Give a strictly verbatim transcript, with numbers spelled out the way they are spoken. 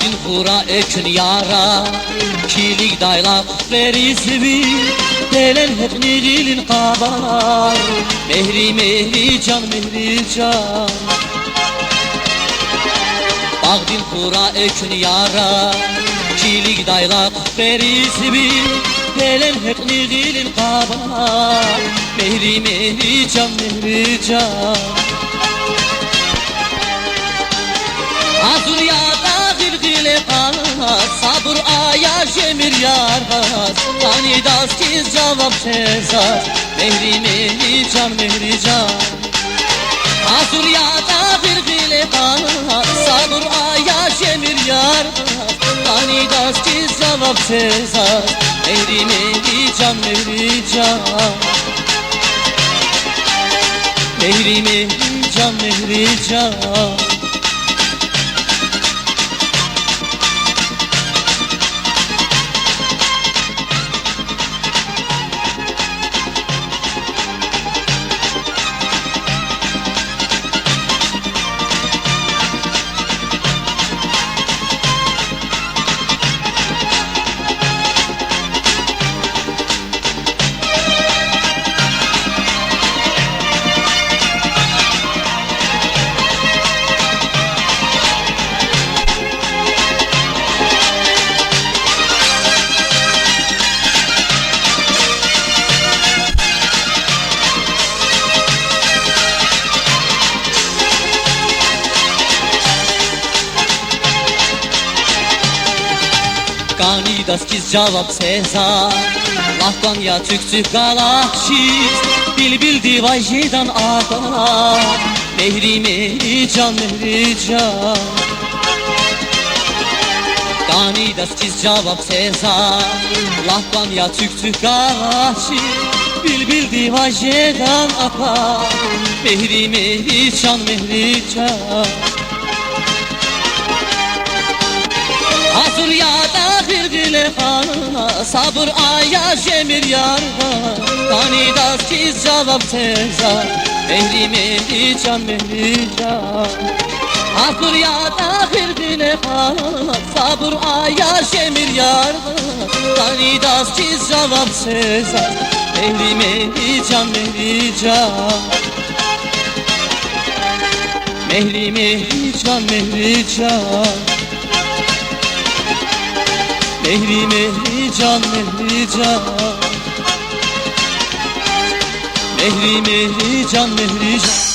Дин хура экуьн яра, килигдайла хъуькъвери зиви, пелен гьекьни гъилин къабар, Мегьри, Мегьрижан, Мегьрижан. Багъдин хура экуьн яра, килигдайла хъуькъвери зиви, пелен гьекьни гъилин къабар, Мегьри, Мегьрижан, Мегьрижан. Гьазур ятӀа гъил гъиле кьаз, сабур ая жемир яргъаз, къанидаз хьиз жаваб це заз, Мегьри, Мегьрижан, Мегьрижан. Гьазур ятӀа гъил гъиле кьаз, сабур ая жемир яргъаз, къанидаз хьиз жаваб це заз, Мегьри, Мегьрижан, Мегьрижан. Мегьри, Мегьрижан, Мегьрижан. Къанидаз хьиз жаваб це заз, лагь кван я цуькцуьк галачиз, билбилдивай жедан акваз, Мегьри, Мегьрижан, Мегьрижан. Къанидаз хьиз жаваб це заз, лагь кван я цуькцуьк галачиз, билбилдивай жедан акваз, Мегьри, Мегьрижан, Мегьрижан. Гьазур ятӀа гъил гъиле кьаз, сабур ая жемир яргъаз, къанидаз хьиз жаваб це заз, Мегьри, Мегьрижан, Мегьрижан. Гьазур ятӀа гъил гъиле кьаз, сабур ая жемир яргъаз, къанидаз хьиз жаваб це заз, Мегьри, Мегьрижан, Мегьрижан. Мегьри, Мегьрижан, Мегьрижан. Мегьри, Мегьрижан, Мегьрижан. Мегьри, Мегьрижан, Мегьрижан.